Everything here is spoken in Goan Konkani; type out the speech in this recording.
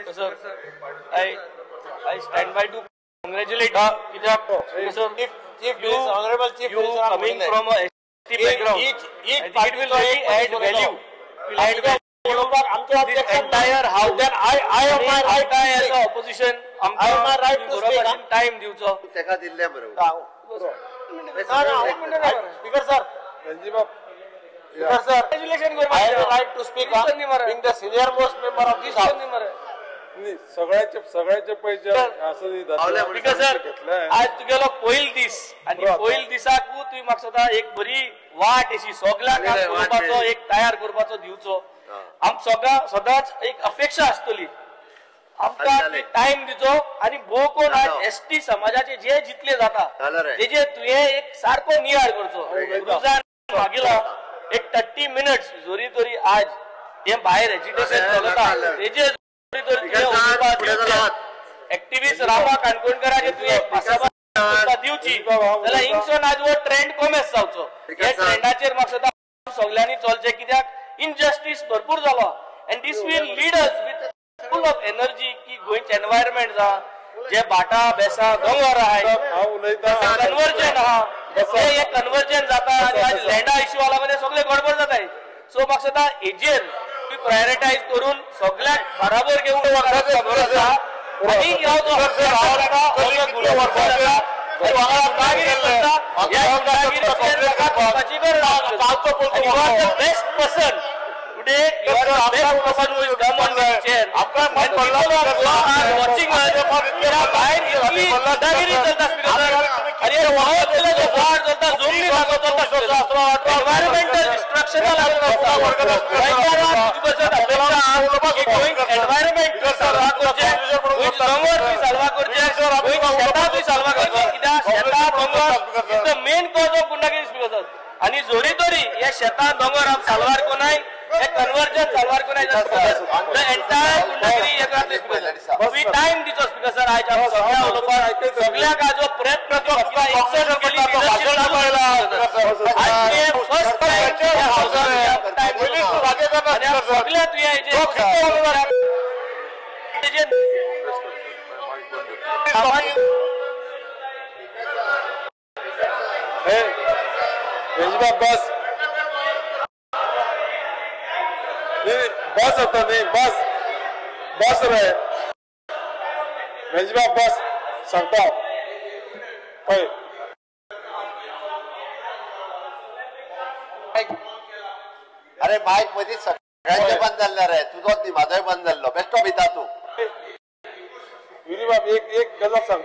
Sir, I stand by to congratulate sir, Chief Minister, Honorable Chief Minister, coming from a ST background, each I think it will really add value. Will add value. This entire house. Then I have my right to as speak. a opposition, I have my right to speak. Time दिवचो. तेका दिल्ले बरोबर. Speaker sir. Speaker sir. Congratulations. I have the right to speak. Being the senior most member of this house. सगळ्याचे सगळ्याचे पैसे असं सर आज तुगेलो पयल दीस आनी पयल दिसाक तुवें म्हाका सदां एक बरी वाट अशी सगळ्यांक करपाचो एक तयार करपाचो दिवचो. आम सगळ्या सदांच एक अपेक्षा आसतली आमकां टायम दिवचो आनी भोव कोण आज एसटी समाजाचे जे जितले जाता तेजे तुवें एक सारको नियाळ करचो. रुजान मागिला एक 30 मिनट्स जरी तरी आज हे भायर एजिटेशन चलता तेजे एक्टिविस्ट रामा काणकोणकराचे तुवें दिवची जाल्यार हिंगसून आज हो ट्रेंड कोमेस जावचो. ह्या ट्रेंडाचेर म्हाका सदां सगळ्यांनी चलचें कित्याक इनजस्टीस भरपूर जालो and this will lead us with full of energy की गोंयचें एनवायरमेंट जा जे भाटा बेसा दोंगर आहाय कन्वर्जन आहा हे कन्वर्जन जाता आनी आज लँडा इश्यू आला सगळे गडबड जाताय. सो म्हाका सदां हेजेर प्रायोरिटायज करून सगळ्यांक बराबर घेवन आनी ह्यो जो best person today, you are the best person who is come on this chair. And people of Goa are watching us. भायर इतली दादागिरी चलता स्पीकर सर. आनी हे वावर जो वार चलता जोमनी जागो चलता एनवायरमेंटल डिस्ट्रक्शना लागून एनवायरमेंट साल्वा करचें, गोंयचें दोंगर तुवें साल्वा करचें, गोंयचीं शेतां तुवें साल्वा करचीं. कित्याक शेतां दोंगर is the main cause of गुंडागिरी स्पीकर सर. आनी जोरी तरी हे शेतां दोंगर आम साल्वार कोनाय हे कन्वर्जन साल्वार कोनाय the entire गुंडागिरी हे जातली स्पीकर सर. तुवें टायम दिचो स्पीकर सर. आयज आम सगळ्या उलोवपाक सगळ्याक आज हो प्रयत्न फर्स्ट टायम सगळ्या तुवें बस बस आता नाही बस बस रे रंजीबाब बस सांगता पळय. अरे मायक मदीं सगळ्यांचे बंद जाल्ले रे, तुजोच न्ही म्हाजोय बंद जाल्लो. बेश्टो भिता तूं. विनीबाब एक एक गजाल सांग.